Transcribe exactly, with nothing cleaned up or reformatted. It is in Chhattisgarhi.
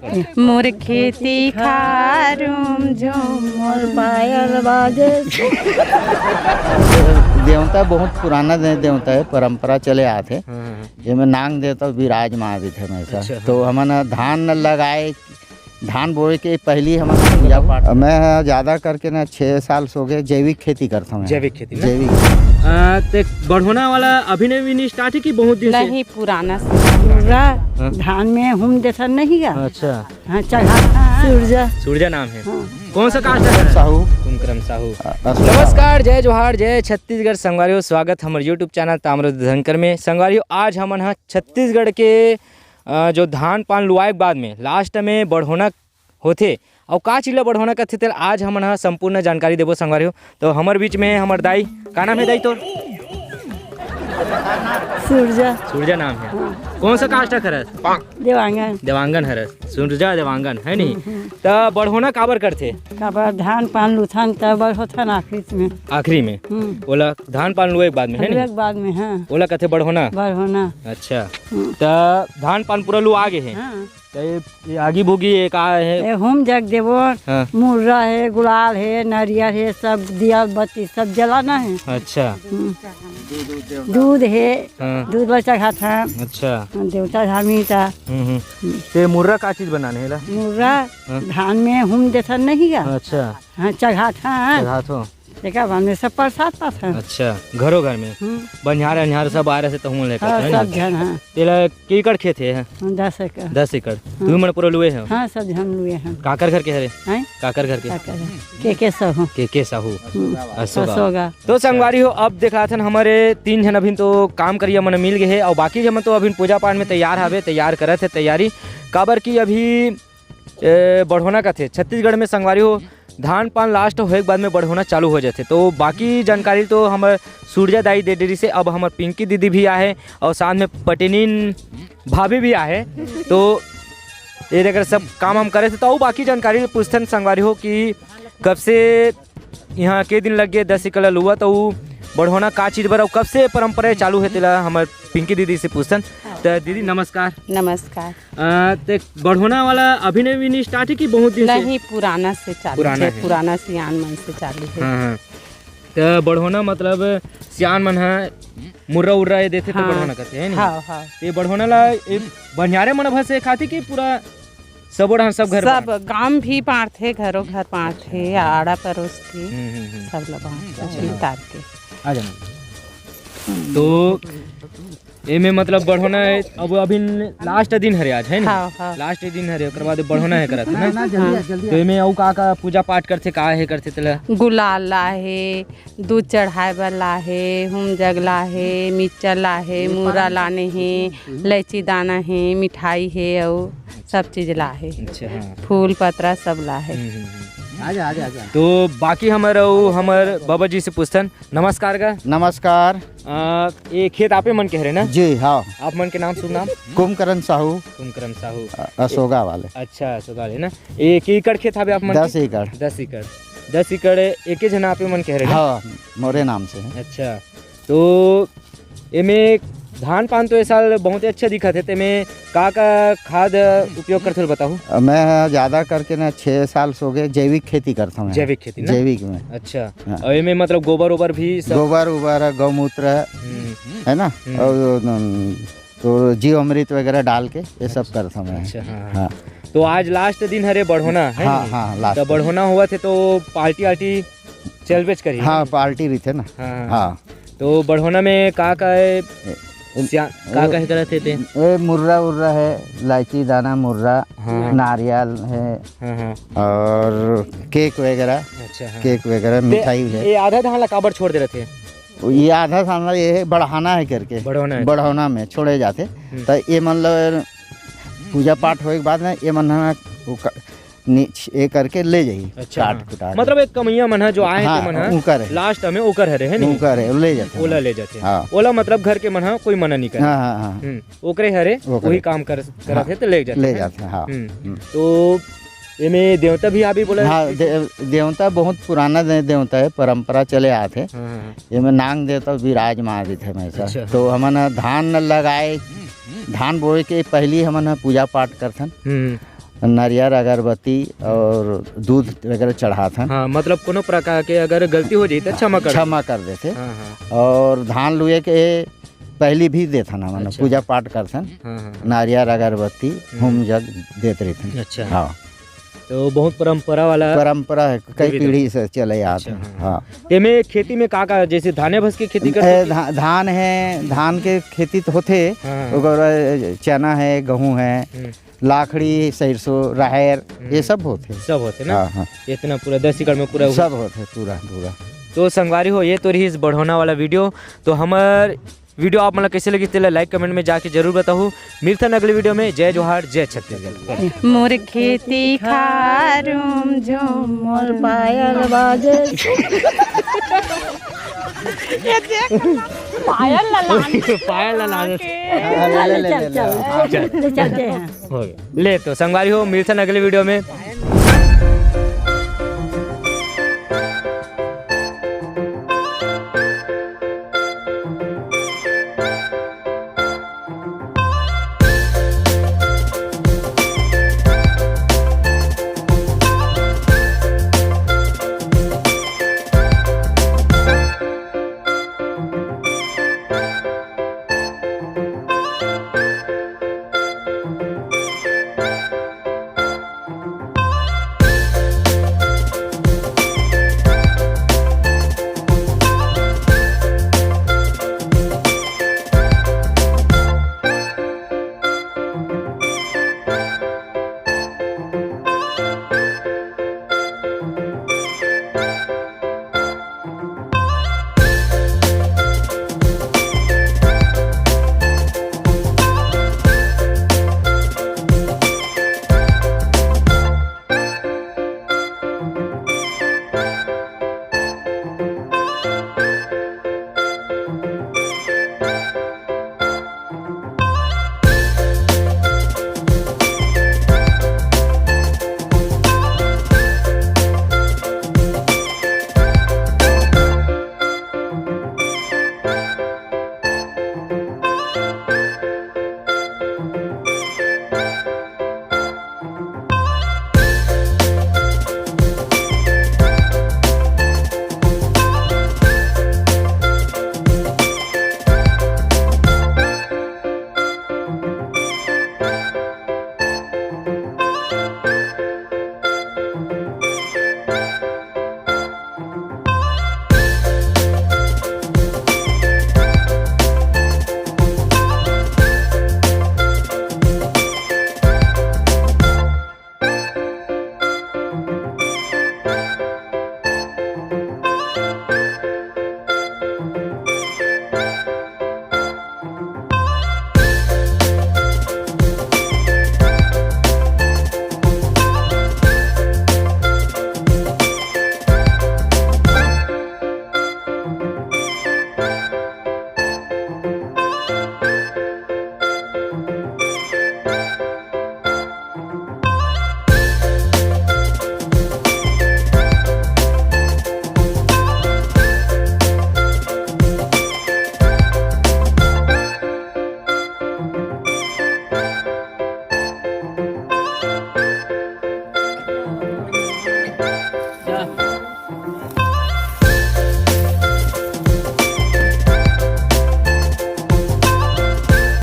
मोर खेती खार रूम झूम, मोर पायल बाजे। देवता बहुत पुराना दे-, देवता है, परंपरा चले आत है। हाँ, हाँ, हाँ। एमे नांग देवता विराजमान रहिथे हमेशा। अच्छा, हाँ। तो हमन धान लगाए, धान बोए के पहली हमन पूजा पाठ। मैं ज्यादा करके ना छह साल से हो गए जैविक खेती करता हूँ। जैविक खेती ना? जैविक। आ, ते बढ़ोना वाला अभी ने भी नहीं start है कि बहुत दिन से? नहीं, पुराना से। पूरा हाँ। धान में हम जैसा नहीं है। अच्छा। हाँ, चढ़ा सूरजा। सूरजा नाम है। हाँ। कौन सा कास्ट है? साहू। कुमकरम साहू। अ-, अशोका। नमस्कार, जय जोहार, जय छत्तीसगढ़ संगवारी हो। स्वागत हमर YouTube चैनल ताम्रध्वज धनकर में। संगवारी हो, आज हमन ह छत्तीसगढ़ के, अ, जो धान पान लुआए के बाद में last में बढ़ोना होथे, अउ का चीज ल बढ़ोना कथे, तेला आज हमन ह संपूर्ण जानकारी देबो संगवारी हो। तो हमर बीच में हमर दाई, का नाम है दाई तोर? सूरजा। सूरजा नाम है। हाँ। कौन सा कास्ट हरस? देवांगन। देवांगन हरस, सूरजा देवांगन, है नी? हम्म, हम्म। त बढ़ोना काबर करथे? काबर धान पान लुथन त बढ़ोथन आखिरी में। आखिरी में? हम्म। ओला धान पान लुए के बाद में, है नी? लुए के बाद में, हाँ। ओला कथे बढ़ोना? बढ़ोना। अच्छा। हम्म। त धान पान पूरा लुआ गे हे? हाँ। त ये, ये आगी भूगी ये का है? ये होम जग देबो, हाँ। मुर्रा है, गुलाल है, नरियर है, सब दिया बत्ती सब जलाना है। अच्छा। हम्म। दूध है, हाँ। दूध ला चढ़ाथन। अच्छा। देवता धामी ता। हम्म, हम्म। हम्म। ते मुर्रा का चीज बनाने है ला? मुर्रा हाँ। धान में होम देथन नहीं गा? अच्छा। हाँ, चढ़ाथन। चढ़ाथो। तेकर बाद में सब प्रसाद पाथन। अच्छा, घरो घर में? हम्म। बनिहार अनिहार सब आ रहे से तहूँ लेकर, हाँ, है ना? सब झन, हाँ। तेला के एकड़ खेत है? दस एकड़। दस एकड़। हाँ। तुम मन पूरा लुए हो? हाँ, सब झन लुए हैं। काकर घर के हरे? हैं? काकर घर के? काकर घर। के के साहू। के के साहू। हम्म। अशोका। अशोका। तो संगवारी हो, अब देखाथन हमरे तीन झन अभिन तो काम करिया मन मिल गए हे, अउ बाकी झन तो अभिन पूजा पाठ में तैयार हवे, तैयार करत हे तैयारी। काबर कि अभी ए, बढ़ोना कथे। छत्तीसगढ़ में संगवारी हो, धान पान last होए के बाद में बढ़ोना चालू हो जाथे। तो बाकी जानकारी तो हमर सूरजा दाई दे डेरी से, अब हमर पिंकी दीदी भी आहे अउ साथ में पटेनिन भाभी भी आहे। तो ये देख सब काम हम करे थे, तो अउ बाकी जानकारी पूछथन संगवारी हो कि कब से यहाँ के दिन लग गए दस एकड़ लुआ, तो बढ़ोना का चीज बर अउ कब से परंपरा चालू है, तेला हमर पिंकी दीदी से पूछथन। तो दीदी नमस्कार। नमस्कार। अ, ते बढ़ोना वाला अभी ने भी नहीं start है कि बहुत दिन से? नहीं, पुराना से चालू पुराना है, है। पुराना सियान मन से चालू है। हाँ, हाँ। त बढ़ोना मतलब सियान मन ह मुर्रा उर्रा ये देथे त हाँ। बढ़ोना करथे, है नी? हाँ, हाँ। ये बढ़ोना ला ये बनिहारे मन भर से खाथे कि पूरा सबो डहर सब घर सब बांट? गांव भी बांटथे, घरो घर बांटथे, अच्छा। आड़ा पड़ोस के हम्म, हम्म, हम्म। सब ला बांटथे, अच्छा। उतार के। आ जाना। तो एमे मतलब बढ़ोना है, अब अभी last दिन हरे आज, है ना? हाँ, हाँ। Last दिन हरे, ओकर बाद बढ़ोना है करत, है ना? हाँ। तो एमे अउ का का पूजा पाठ करथे, का है करथे तेला? गुलाल लाहे, दूध चढ़ाए बर लाहे, होम जग लाहे, मिक्चर लाहे, मुरा लाने हे, इलायची दाना हे, मिठाई हे, अउ सब चीज लाहे। अच्छा, हाँ। फूल पतरा सब लाहे। हम्म, हम्म, हम्म। आजा, आजा, आजा। तो बाकी हमर अउ हमर बाबा जी से पूछथन, नमस्कार गा। नमस्कार। अ, ये खेत आपे मन के हरे ना? जी, हाँ। आप मन के नाम, शुभ नाम? कुंभकर्ण साहू। कुंभकर्ण साहू। अ-, अशोका वाले। अच्छा, अशोका वाले ना। ये के एकड़ खेत हवे आप मन के? दस एकड़। दस एकड़। दस एकड़ एके झन आपे मन के हरे ना? हाँ, मोरे नाम से है। अच्छा, तो एमे धान पान तो ए साल बहुत ही अच्छा दिखत हे, तेमे का का खाद उपयोग करथे, बताहू? मैं ज्यादा करके ना छह साल से हो गए जैविक खेती करता हूँ। जैविक खेती ना? जैविक में। अच्छा। हाँ। और एमे मतलब गोबर ओबर भी सब? गोबर उबर, गौमूत्र, हम्म। है ना? हम्म। और, उम, तो जीवामृत वगैरह डाल के ये सब करता हूँ मैं। अच्छा, हाँ, हाँ। हाँ। तो आज last दिन हरे बढ़ोना, है हाँ, नी? हाँ, last तो दिन। बढ़ोना होवत हे तो पार्टी आर्टी चलबेच करही, हाँ, है नी? पार्टी रहिथे ना। हाँ, हाँ। हाँ। तो बढ़ोना में का का है? ए, ए, सिया-, का ए, का है करत हे ते? ए, मुर्रा उर्रा है, इलायची दाना, मुर्रा, हाँ, हाँ। नारियल है, हाँ, हाँ। और केक वगैरह, अच्छा, हाँ। केक वगैरह, ते मिठाई है। ये आधा धान ला काबर छोड़ दे रहे थे? ये आधा धान ला ये है, बढ़ाना है करके। बढ़ाना है। बढ़ाना में छोड़े जाते। हम्म। तो ये मन लो पूजा पाठ होए के बाद ना, ये मन ना वो क-, नीच-, ये करके ले जाई, अच्छा, काट हाँ। कुटा के। मतलब एक कमैया मन ह जो आए हाँ, ते मन ह, उनकर है। Last में ओकर हरे, है नी? उनकर है, ले जाते हैं। ओला ले जाते हैं। हाँ। ओला मतलब घर के मन ह कोई मना नहीं करे। हाँ, हाँ, हाँ। हम्म, ओकरे हरे, ओकरे। वही काम कर, करत हाँ। है तो ले जाते ले हैं। जाते हैं, हाँ। हम्म। हम्म। तो एमे देवता भी आबे बोला हाँ, है? दे-, देवता बहुत पुराना दे-, देवता है, परंपरा चले आत है। हाँ, हाँ, हाँ। एमे नांग देवता विराजमान रहिथे हमेशा। अच्छा। तो हमन ह धान न लगाए, धान बोए के पहली हमन ह पूजा पाठ करथन। हम्म। नारियल, अगरबत्ती और दूध वगैरह चढ़ाथन। हाँ, मतलब कोनो प्रकार के अगर गलती हो जाई त क्षमा कर। क्षमा कर देथे। हाँ, हाँ। और धान लुए के पहली भी देथन हमन, अच्छा। पूजा पाठ करथन। हाँ, हाँ, हाँ। नारियल, अगरबत्ती, हम्म। होम जग देत रहिथन। अच्छा। हाँ। तो बहुत परंपरा वाला परंपरा है, कई विधि। पीढ़ी से चले आत अच्छा, हैं। हाँ। हाँ। तेमे खेती में का का, जैसे धाने भस के खेती करते ए, हैं? धा-, धान है, धान के खेती तो होथे, हाँ, हाँ। ओकर बाद चना है, गेहूं है, हम्म। लाखड़ी, सरसों, राहेर, हम्म। ये सब होथे। सब होथे ना? हाँ, हाँ। इतना पूरा दस एकड़ में पूरा हुआ? सब होथे, पूरा, पूरा। तो संगवारी हो, ये तो रहिस बढ़ौना वाला video। तो हमर video आप मन ला कैसे लगिस, तेला like comment में जाके जरूर बताहू। मिलथन अगले video में। जय जोहार, जय छत्तीसगढ़। मोर खेती खार झूम झूम, मोर पायल बाजे। ये देख ना, पायल ला लान। पायल ला लान। हाँ, ले, ले, ले, ले, ले। चल, चल। हाँ। ले, चलते हैं। हो गया। ले तो संगवारी हो, मिलथन अगले video में।